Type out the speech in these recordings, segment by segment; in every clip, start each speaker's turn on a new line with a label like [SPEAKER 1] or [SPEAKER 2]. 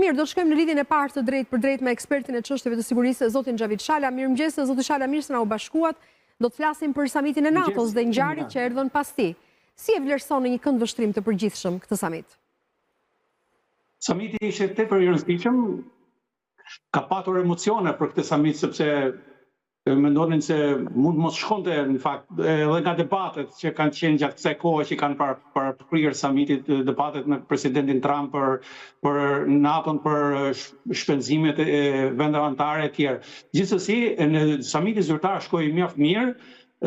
[SPEAKER 1] Mirë, do të shkojmë në lidhjen e parë të drejtpërdrejtë me ekspertin e çështjeve të sigurisë, zotin Xhavit Shala. Mirëmëngjes, zoti Shala, mirë se na u bashkuat. Do të flasim për samitin e NATO-s dhe ngjarjet që erdhën pas tij. Si e vlerëson në një këndvështrim të përgjithshëm këtë samit?
[SPEAKER 2] Samiti ishte tepër i rëndësishëm. Ka patur emocione për këtë samit sepse mendonin se mund të mos shkonte në fakt edhe nga debatet që kanë qenë gjatë kësaj kohe që kanë para paraprirë samitit, debatet me presidentin Trump për për NATO-n, për shpenzimet e vendeve anëtare e tjerë. Gjithsesi, në samiti zyrtar shkoi mjaft mirë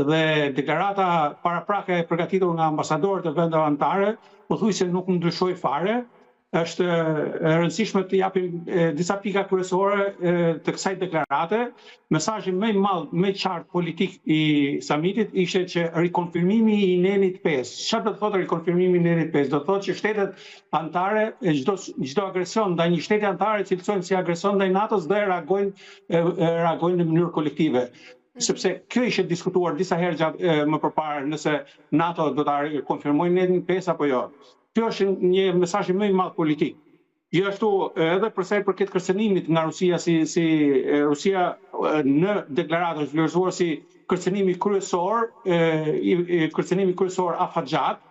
[SPEAKER 2] dhe deklarata paraprake e përgatitur nga ambasadorët e vendeve anëtare pothuajse nuk ndryshoi fare. Është e rëndësishme të japim disa pika kryesore të kësaj deklarate. Mesazhi më i madh, më i qartë politik i samitit ishte që rikonfirmimi i nenit 5. Çfarë do të thotë rikonfirmimi i nenit 5? Do të thotë që shtetet anëtare çdo çdo agresion ndaj një shteti anëtar e cilësojnë si agresion ndaj NATO-s dhe reagojnë reagojnë në mënyrë kolektive. Sepse kjo ishte diskutuar disa herë gjatë më përpara nëse NATO do ta konfirmojë nenin 5 apo jo. Kjo është një mesazh më i madh politik. Gjithashtu edhe për sa i përket kërcënimit nga Rusia si si Rusia në deklaratë është vlerësuar si kërcënimi kryesor, e, kërcënimi kryesor afatgjatë,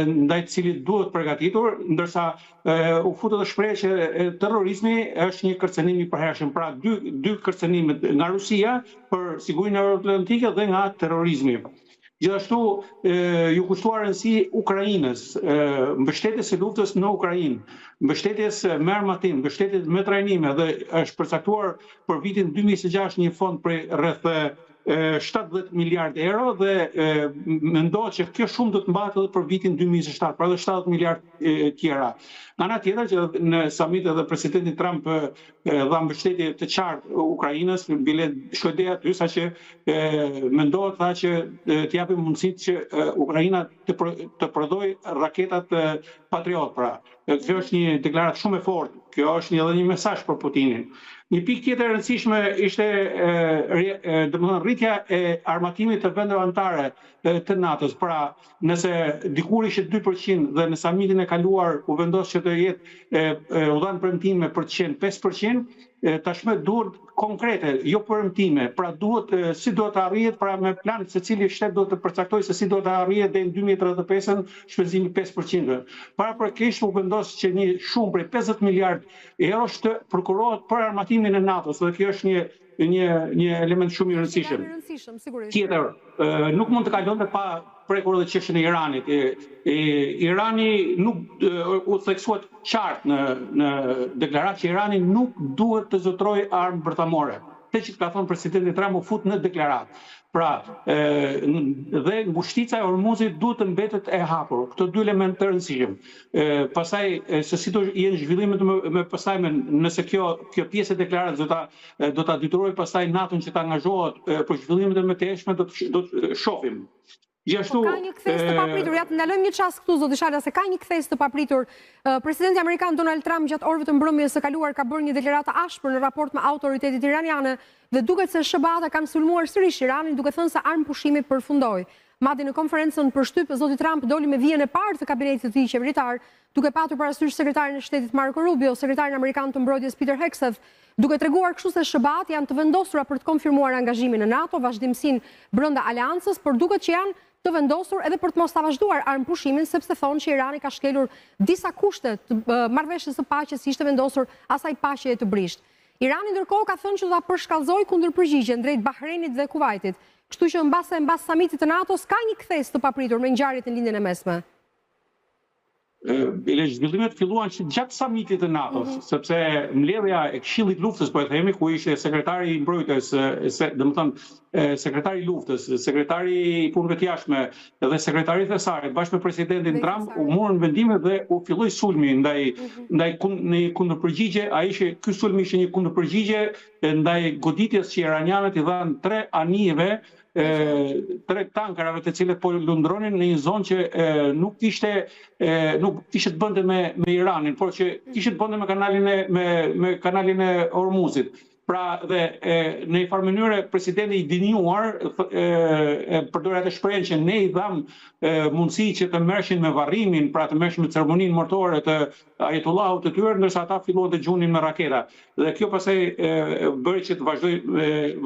[SPEAKER 2] ndaj të cilit duhet përgatitur, ndërsa e, u fut edhe shprehja që terrorizmi është një kërcënim i përhershëm, pra dy dy kërcënimet nga Rusia për sigurinë euroatlantike dhe nga terrorizmi. Gjithashtu, iu kushtua rëndësi Ukrainës, mbështetjes së luftës në Ukrainë, mbështetjes me armatim, mbështetjes me trajnime dhe është përcaktuar për vitin 2026 një fond prej rreth 70 miliard euro dhe mendohet që kjo shumë do të mbahet edhe për vitin 2027, pra edhe 70 miliard tjera. Nga ana tjetër që në samit edhe presidenti Trump dha mbështetje të qartë Ukrainës, bile shkoi deri aty saqë mendohet tha që të japim mundësitë që Ukraina të të prodhojë raketat Patriot pra. Kjo është një deklaratë shumë e fortë. Kjo është një edhe një mesazh për Putinin. Një pikë tjetër e rëndësishme ishte domethënë rritja e armatimit të vendeve anëtare të NATO-s. Pra, nëse dikur ishte 2% dhe në samitin e kaluar u vendos që të jetë u dhanë premtime për të qenë 5%, tashmë duhet konkrete, jo premtime, pra duhet si duhet të arrihet, pra me plan secili shtet duhet të përcaktojë se si duhet të arrihet deri në 2035-ën shpenzimi 5%. Paraprakisht u vendos që një shumë prej 50 miliard eurosh të prokurohet për armatimin e NATO-s dhe kjo është një një një element shumë i
[SPEAKER 1] rëndësishëm. rëndësishëm,
[SPEAKER 2] sigurisht. Tjetër, nuk mund të kalonte pa prekur edhe çështjen e Iranit. E, e, Irani nuk u theksua qartë në në deklaratë që Irani nuk duhet të zotërojë armë bërthamore. Këtë që ka thënë presidenti Trump u fut në deklaratë. Pra, e, dhe ngushtica e Hormuzit duhet të mbetet e hapur. Këto dy elemente të rëndësishëm. E, pastaj se si do jenë zhvillimet më, më pastaj me, nëse kjo kjo pjesë e deklaratës do ta do ta detyrojë pastaj NATO-n që të angazhohet për zhvillimet e mëtejshme do të do të shohim.
[SPEAKER 1] Gjithashtu, po ka një kthesë të papritur, ja të ndalojmë një çast këtu zoti Shala se ka një kthesë të papritur. Presidenti amerikan Donald Trump gjatë orëve të mbrëmjes së kaluar ka bërë një deklaratë të ashpër në raport me autoritetet iraniane dhe duket se SHBA-të kanë sulmuar sërish Iranin duke thënë se armëpushimi përfundoi. Madje në konferencën për shtyp, zoti Trump doli me vijën e parë të kabinetit të tij qeveritar, duke patur parasysh sekretarin e shtetit Marco Rubio, sekretarin amerikan të mbrojtjes Peter Hegseth, duke treguar kështu se SHBA-të janë të vendosura për të konfirmuar angazhimin në NATO, vazhdimësinë brenda aleancës, por duket që janë të vendosur edhe për të mos ta vazhduar armëpushimin, sepse thonë që Irani ka shkelur disa kushte të marrëveshjes së paqes që ishte vendosur asaj paqeje të brishtë. Irani ndërkohë ka thënë që do ta përshkallëzojë kundërpërgjigjen drejt Bahreinit dhe Kuvajtit. Kështu që mbase mbas samitit të NATO-s ka një kthesë të papritur me ngjarjet në Lindjen e Mesme.
[SPEAKER 2] Bile zhvillimet filluan që gjatë samitit të NATO-s, mm -hmm. sepse mbledhja e Këshillit të Luftës, po e themi, ku ishte sekretari i mbrojtjes, se, domethënë sekretari i luftës, sekretari i punëve të jashtme dhe sekretari i thesarit bashkë me presidentin Trump u morën vendime dhe u filloi sulmi ndaj mm -hmm. ndaj kun, në një kundërpërgjigje, ai ishte ky sulm ishte një kundërpërgjigje ndaj goditjes që iranianët i dhanë tre anijeve e, tre tankerave të cilët po lundronin në një zonë që e, nuk ishte e, nuk kishte të bënte me me Iranin, por që kishte të bënte me kanalin e me me kanalin e Hormuzit. Pra dhe e, në një farë mënyre presidenti i dinjuar e, e përdori atë shprehjen që ne i dhamë mundësi që të merreshin me varrimin, pra të merreshin me ceremoninë mortore të ajetollahut të tyre, ndërsa ata filluan të gjunin me raketa. Dhe kjo pastaj bëri që të vazhdojë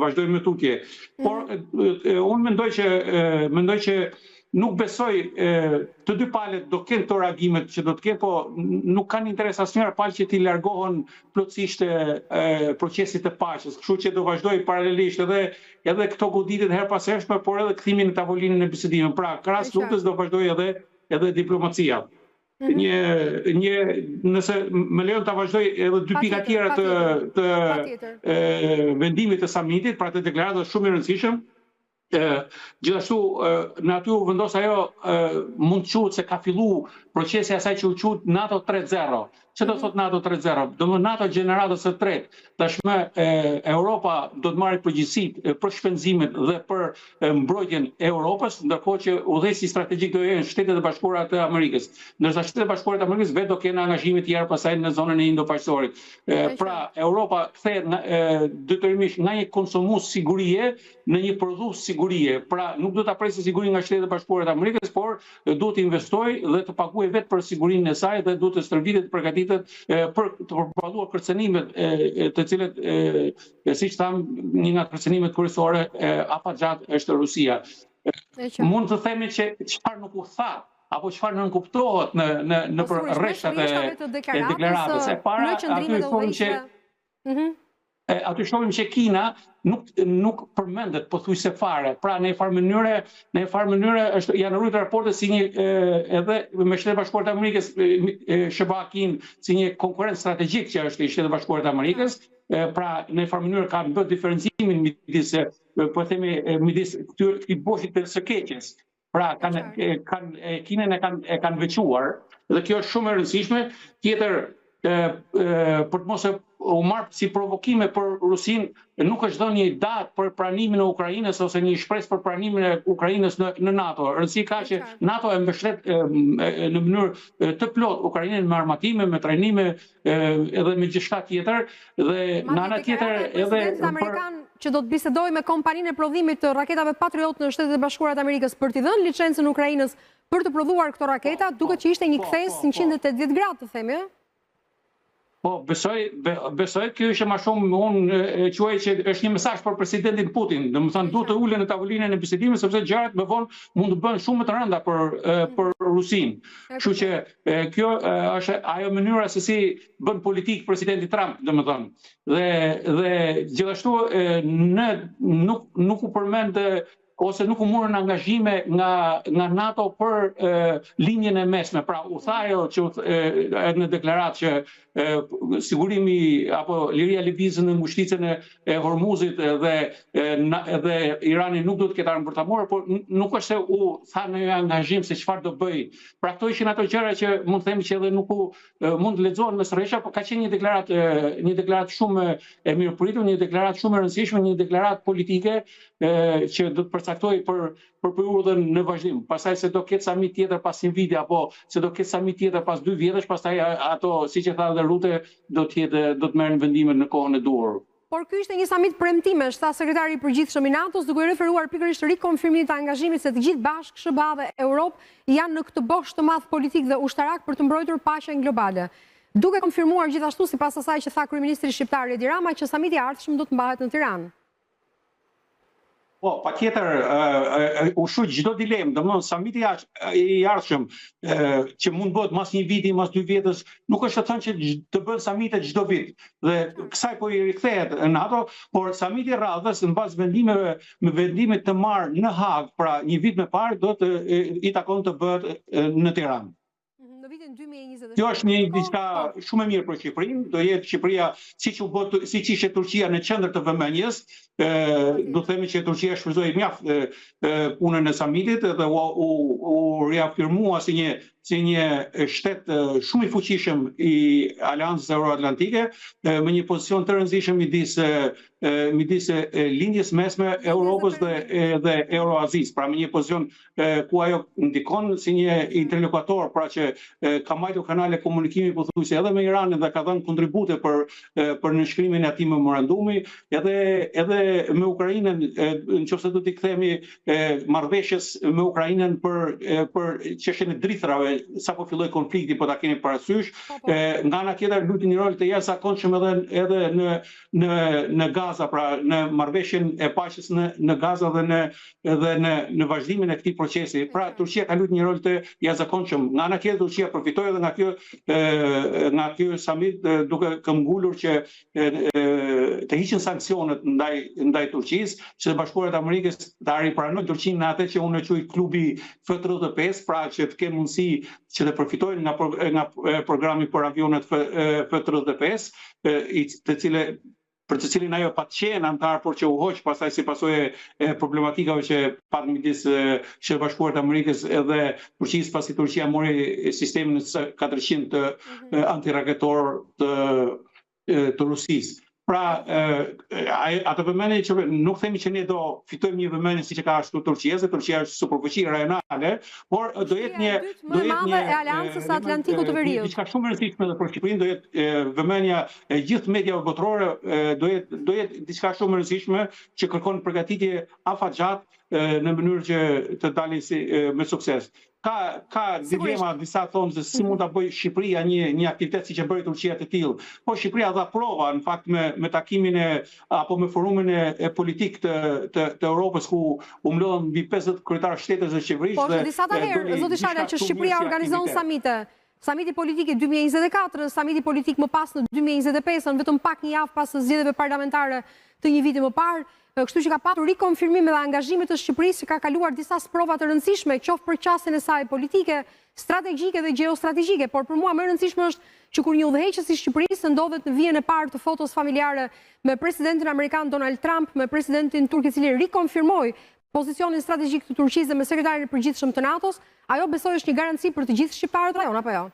[SPEAKER 2] vazhdojë më tutje. Por mm. unë mendoj që mendoj që nuk besoj të dy palët do kenë këto reagimet që do të kenë, po nuk kanë interes asnjëra palë që t'i largohen plotësisht procesit të paqes. Kështu që do vazhdojë paralelisht edhe edhe këto goditje të herëpashershme, por edhe kthimin në tavolinën e bisedimeve. Pra, krahas luftës do vazhdojë edhe edhe diplomacia. Mhm. Një një nëse më lejon ta vazhdoj edhe dy pika tjera të të e, vendimit të samitit, pra të deklaratës shumë i rëndësishëm. Ë gjithashtu në aty u vendos ajo mund të quhet se ka fillu procesi asaj që u quajt NATO 3.0. Ç'do të mhm. thotë NATO 3.0? Domethënë NATO gjeneratës së tretë. Tashmë Europa do të marrë përgjegjësitë për shpenzimet dhe për mbrojtjen e Europës, ndërkohë që udhëheqësi strategjik do jenë Shtetet e Bashkuara të Amerikës. Ndërsa Shtetet e Bashkuara të Amerikës vetë do kenë angazhime të tjera pastaj në zonën e Indo-Paqësorit. Pra, Europa kthehet detyrimisht nga një konsumues sigurie në një prodhues sigurie. Pra, nuk do ta presë sigurinë nga Shtetet e Bashkuara të Amerikës, por duhet të investojë dhe të paguajë vetë për sigurinë e saj dhe duhet të stërvitet të përgatitet për të përballuar kërcënimet të cilët siç thamë, një nga kërcënimet kryesore afatgjatë është Rusia. Mund të themi që çfarë nuk u tha apo çfarë nënkuptohet në në nëpër po, rreshtat e
[SPEAKER 1] deklaratës. E para aty thonë që
[SPEAKER 2] mhm. E, aty shohim që Kina nuk nuk përmendet pothuajse fare. Pra në një farë mënyre, në një farë mënyre është janë ruajtur raportet si një e, edhe me Shtetet e Bashkuara të Amerikës, SHBA Kinë si një konkurrent strategjik që është i Shteteve të Bashkuara të Amerikës, e, pra në një farë mënyre kanë bërë diferencimin midis po themi midis këtyre këtij boshtit të së keqes. Pra kanë kanë Kinën e kanë e kanë veçuar dhe kjo është shumë e rëndësishme. Tjetër e, e, për të mos e u marrë si provokime për Rusinë, nuk është dhënë një datë për pranimin e Ukrainës ose një shpresë për pranimin e Ukrainës në në NATO. Rëndësi ka që NATO e mbështet në mënyrë të plotë Ukrainën me armatime, me trajnime edhe me gjithçka tjetër dhe
[SPEAKER 1] nga ana tjetër edhe amerikan që do të bisedojë me kompaninë e prodhimit të raketave Patriot në Shtetet e Bashkuara të Amerikës për t'i dhënë licencën Ukrainës për të prodhuar këto raketa, po, duket që ishte një po, kthesë 180 po, gradë, të themi, ë?
[SPEAKER 2] Po, besoj, besoj kjo ishte më shumë unë e quaj që është një mesazh për presidentin Putin, domethënë duhet të ulen në tavolinën e bisedimit sepse gjërat më vonë mund të bëhen shumë më të rënda për mm. për Rusinë. Kështu që kjo është ajo mënyra se si bën politikë presidenti Trump, domethënë. Dhe dhe gjithashtu në nuk nuk u përmend ose nuk u morën angazhime nga nga NATO për e, Lindjen e Mesme. Pra u tha ajo që u, e, në deklaratë që e, sigurimi apo liria e lëvizjes në ngushticën e, e Hormuzit dhe e, na, dhe Irani nuk do të ketë armë bërthamore, por nuk është se u tha në angazhim se çfarë do bëj. Pra këto ishin ato gjëra që mund të themi që edhe nuk u mund të lexohen mes rreshtave, por ka qenë një deklaratë një deklaratë shumë e mirëpritur, një deklaratë shumë e rëndësishme, një deklaratë politike që do të përcaktojë për për periudhën në vazhdim. Pastaj se do ketë samit tjetër pas një viti apo se do ketë samit tjetër pas dy vjetësh, pastaj ato siç e tha edhe Rute do të jetë do të merren vendimet në kohën e duhur.
[SPEAKER 1] Por ky ishte një samit premtimesh, tha sekretari i përgjithshëm i NATO-s, duke iu referuar pikërisht rikonfirmimit të angazhimit se të gjithë bashkë, SHBA dhe Europë janë në këtë bosht të madh politik dhe ushtarak për të mbrojtur paqen globale. Duke konfirmuar gjithashtu sipas asaj që tha kryeministri shqiptar Edi Rama që samiti i ardhshëm do të mbahet në Tiranë.
[SPEAKER 2] Po, patjetër, u shu çdo dilemë, domethënë samiti i ardhshëm që mund bëhet mas një viti, mas dy vjetës, nuk është e thënë që të bëhen samite çdo vit. Dhe kësaj po i rikthehet NATO, por samiti i radhës në bazë vendimeve me vendimit të marrë në Hagë, pra një vit më parë do të i takon të bëhet në Tiranë.
[SPEAKER 1] Mhm, në vitin 2027.
[SPEAKER 2] Kjo është një diçka po. shumë e mirë për Shqipërinë, do jetë Shqipëria siç u bë siç ishte Turqia në qendër të vëmendjes, ë do të themi që Turqia shfrytëzoi mjaft punën e samitit dhe u u, u riafirmua si një si një shtet shumë i fuqishëm i Aleancës Euroatlantike, me një pozicion të rëndësishëm midis midis Lindjes Mesme, Europës dhe dhe Euroazisë, pra me një pozicion ku ajo ndikon si një interlokutor, pra që ka mbajtur kanale komunikimi pothuajse edhe me Iranin dhe ka dhënë kontribute për për nënshkrimin e atij memorandumi, edhe edhe me Ukrainën, në qoftë se do t'i kthehemi marrëveshjes me Ukrainën për për çështjen e drithërave sapo filloi konflikti, po ta keni parasysh, po, po. nga ana tjetër luajti një rol të jashtëzakonshëm edhe edhe në në në Gaza, pra në marrëveshjen e paqes në në Gaza dhe në edhe në në vazhdimin e këtij procesi. Pra Turqia ka luajtur një rol të jashtëzakonshëm. Nga ana tjetër Turqia përfitoi edhe nga kjo nga ky samit duke këmbgulur që të hiqen sanksionet ndaj ndaj Turqisë, që Shtetet e Bashkuara të Amerikës ta ripranojnë Turqinë në atë që unë e quaj klubi F-35, pra që të kenë mundësi që të përfitojnë nga nga programi për avionët F-35, të cilë për të cilin ajo pat qenë anëtar, por që u hoq pastaj si pasojë e problematikave që pat midis Shteteve të Bashkuara të Amerikës edhe Turqisë, pasi Turqia mori sistemin S-400 të mhm. antiraketor të të Rusisë. Pra, atë vëmendje që nuk themi që ne do fitojmë një vëmendje siç e ka ashtu Turqia, se Turqia është superfuqi rajonale, por do jetë një
[SPEAKER 1] do jetë një e Aleancës së Atlantikut të Veriut.
[SPEAKER 2] Diçka shumë e rëndësishme edhe për Shqipërinë do jetë vëmendja e gjithë mediave botërore, do jetë do jetë diçka shumë e rëndësishme që kërkon përgatitje afatgjatë në mënyrë që të dalin si me sukses. Ka ka dilema, disa thonë se si mund ta bëjë Shqipëria një një aktivitet siç e bëri Turqia të tillë. Po Shqipëria dha prova në fakt me me takimin e apo me forumin e, e politik të të, të Europës ku u mblodhën mbi 50 kryetarë shtetesh dhe qeverish
[SPEAKER 1] po, dhe disa të herë zoti Shala që Shqipëria organizon samite. Samiti politik i 2024, samiti politik më pas në 2025, vetëm pak një javë pas zgjedhjeve parlamentare të një viti më parë, kështu që ka patur rikonfirmim edhe angazhime të Shqipërisë që ka kaluar disa sprova të rëndësishme, qoftë për qasjen e saj politike, strategjike dhe gjeostrategjike, por për mua më e rëndësishme është që kur një udhëheqës i Shqipërisë ndodhet në vijën e parë të fotos familjare me presidentin amerikan Donald Trump, me presidentin turk i cili rikonfirmoi pozicionin strategjik të Turqisë dhe me sekretarin e përgjithshëm të NATO-s, ajo besoj është një garanci për të gjithë shqiptarët në rajon, apo jo?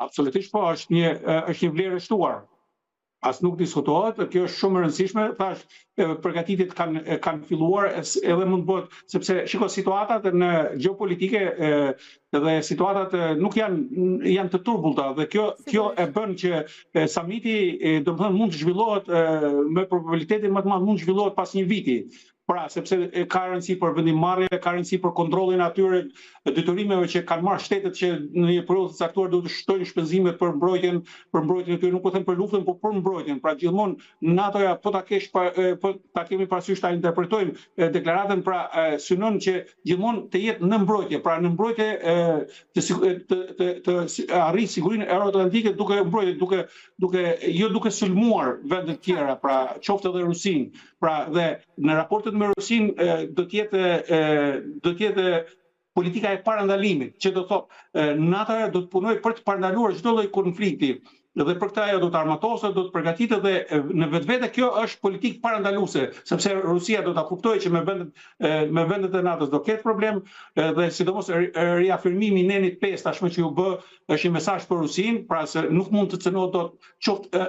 [SPEAKER 2] Absolutisht po, është një është një vlerë e shtuar. As nuk diskutohet, kjo është shumë e rëndësishme, thash, përgatitjet kanë kanë filluar edhe mund të bëhet sepse shiko situatat në gjeopolitike dhe situatat nuk janë janë të turbullta dhe kjo kjo e bën që samiti domethënë mund të zhvillohet me probabilitetin më të madh mund të zhvillohet pas një viti. Pra, sepse ka rëndësi për vendimmarrje, ka rëndësi për kontrollin e atyre detyrimeve që kanë marrë shtetet që në një periudhë të caktuar duhet të shtojnë shpenzimet për mbrojtjen, për mbrojtjen e tyre, nuk po them për luftën, por për mbrojtjen. Pra gjithmonë NATO-ja po ta kesh po ta kemi parasysh ta interpretojmë deklaratën, pra synon që gjithmonë të jetë në mbrojtje, pra në mbrojtje të të të, të arrijë sigurinë euroatlantike duke mbrojtje, duke duke jo duke sulmuar vende të tjera, pra qoftë edhe Rusinë. Pra dhe në raportet me Rusinë do të jetë do të jetë politika e parandalimit, që do të thotë NATO-ja do të punojë për të parandaluar çdo lloj konflikti dhe për këtë ajo do të armatoset, do të përgatitet dhe në vetvete kjo është politikë parandaluese, sepse Rusia do ta kuptojë që me vendet me vendet e NATO-s do ketë problem dhe sidomos riafirmimi i nenit 5 tashmë që u bë është një mesazh për Rusinë, pra se nuk mund të cenohet dot qoftë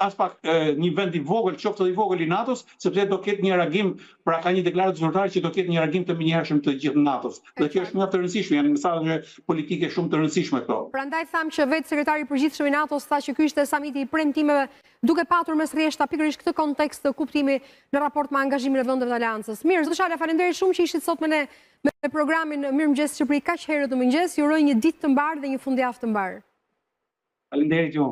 [SPEAKER 2] aspak një vend i vogël, qoftë edhe i vogël i NATO-s, sepse do ketë një reagim, pra ka një deklaratë zyrtare që do ketë një reagim të menjëhershëm të gjithë NATO-s. Dhe kjo është mjaft e rëndësishme, janë mesazhe politike shumë të rëndësishme
[SPEAKER 1] këto. Prandaj thamë që vetë sekretari i përgjithshëm i NATO-s tha që ky ishte samiti i premtimeve, duke patur mes rreshta pikërisht këtë kontekst kuptimi në raport me angazhimin e vendeve të aleancës. Mirë, zoti Shala, faleminderit shumë që ishit sot me ne me programin Mirëmëngjes Shqipëri kaq herët në mëngjes. Ju uroj një ditë të mbarë dhe një fundjavë të mbarë.
[SPEAKER 2] Faleminderit ju.